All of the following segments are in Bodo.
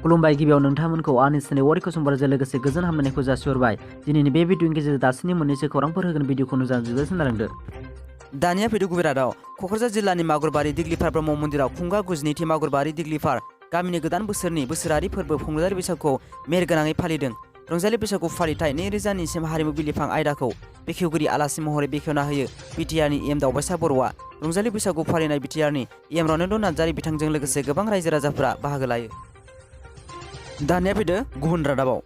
खुलुमबाय गिबियाव नोंथांमोनखौ आंनि चेनेल वारि कुसुमबाराजों लोगोसे गोजोन हामलायनायखौ जासिहरबाय। दिनैनि बे भिडिअनि गेजेरजों दासिमनि मोननैसो खौरांफोर होगोन भिडिअखौ जोबोद खोनालांदो। दानिया फैदो गुबै रादाव। क'क्राझार जिल्लानि मागुरबारि दिग्लिफार ब्रह्म मन्दिराव खुंगा 92थि मागुरबारि दिग्लिफार गामिनि गोदान बोसोरनि बोसोरारि फोरबो रंजालि बैसागुखौ मेहेरगोनाङै फालिदों। रंजालि बैसागु फालिथाय 2000निसिम हारिमु बिलिफां आयदाखौ बेखेवगिरि आलासि महरै बेखेवना होयो बिटिआरनि एम दावबायसा बर'आ। रंजालि बैसागु फालिनाय बिटिआरनि एम रनेन्द्र नार्जारि बिथांजों लोगोसे गोबां रायजो राजाफोरा बाहागो लायो। दानिया फैदो गुबुन रादाबाव।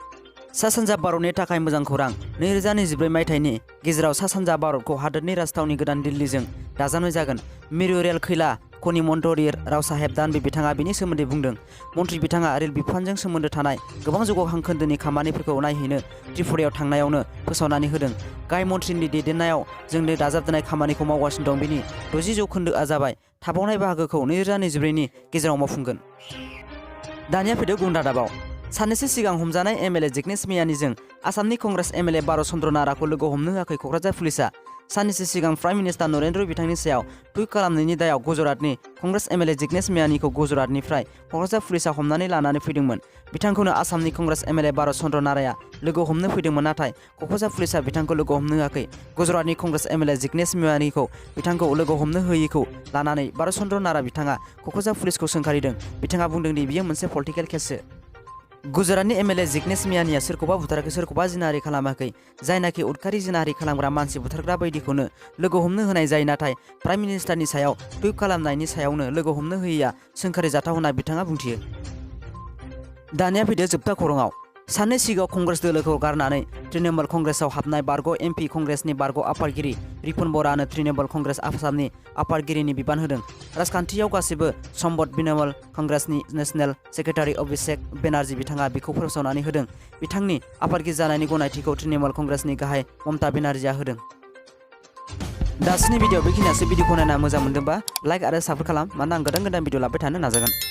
सा सानजा भारतनि थाखाय मोजां खौरां। 2024 मायथाइनि गेजेराव सा सानजा भारतखौ हादोरनि राजथावनि गोदान दिल्लीजों दाजाबनाय जागोन। मिरु रेल खैला खनि मन्त्री राव साहेब दानबे बिथाङा बेनि सोमोन्दै बुंदों। मन्त्री बिथाङा रेल बिफानजों सोमोन्दो थानाय गोबां जौगाखां खोन्दोनि खामानिफोरखौ नायहैनो त्रिपुरायाव थांनायावनो फोसावनानै होदों। गाय मन्थ्रिनि दैदेननायाव जोंनो दाजाबदेरनाय खामानिखौ मावगासिनो दं। बेनि 60% जाबाय। थाबावनाय बाहागोखौ 2024नि गेजेराव मावफुंगोन। दानिया फैदो गुबुन रादाबाव। साननैसो सिगां हमजानाय एमएलए जिग्नेश मियानिजों आसामनि कंग्रेस एमएलए बार' चन्द्र नाराखौ लोगो हमनो होआखै क'क्राझार पुलिसआ। साननैसो सिगां प्राइम मिनिस्टार नरेन्द्र बिथांनि सायाव टुइट खालामनायनि दायाव गुजरातनि कंग्रेस एमएलए जिग्नेश मियानिखौ गुजरातनिफ्राय क'क्राझार पुलिसआ हमनानै लानानै फैदोंमोन। बिथांखौनो आसामनि कंग्रेस एमएलए बार' चन्द्र नाराया लोगो हमनो फैदोंमोन, नाथाय क'क्राझार पुलिसआ बिथांखौ लोगो हमनो होआखै। गुजरातनि कंग्रेस एमएलए जिग्नेश मियानिखौ बिथांखौ लोगो हमनो होयैखौ लानानै बार' चन्द्र नारा बिथाङा क'क्राझार पुलिसखौ सोंखारिदों। बिथाङा बुंदों दि बियो मोनसे पलिटिकेल केससो। गुजरातनि एमएलए जिग्नेश मियानिया सोरखौबा बुथाराखै, सोरखौबा जिनाहारि खालामाखै। जायनाखि उदखारि जिनाहारि खालामग्रा मानसि बुथारग्रा बायदिखौनो लोगो हमनो होनाय जायो, नाथाय प्राइम मिनिस्टारनि सायाव टुइट खालामनायनि सायावनो लोगो हमनो होयैया सोंखारि जाथाव होनना बिथाङा बुंथियो। दानिया फैदो जोबथा खौराङाव। साननै सिगाङाव कंग्रेस दोलोखौ गारनानै तृणमूल कंग्रेसआव हाबनाय बारग' एमपि कंग्रेसनि बारग' आफादगिरि रिपुन बरानो तृणमूल कंग्रेस आसामनि आफादगिरिनि बिबान होदों। राजखान्थियाव गासिबो सम्बद तृणमूल कंग्रेसनि नेशनेल सेक्रेटारि अभिषेक बेनार्जी बिथाङा बेखौ फोसावनानै होदों। बिथांनि आफादगिरि जानायनि गनायथिखौ तृणमूल कंग्रेसनि गाहाय ममता बेनार्जीआ होदों। दासिमनि भिडिअ बेखिनियासो। भिडिअखौ नायना मोजां मोनदोंबा लाइक आरो साबस्क्राइब खालाम, मानोना आं गोदान भिडिअ लाबोबाय थानो नाजागोन।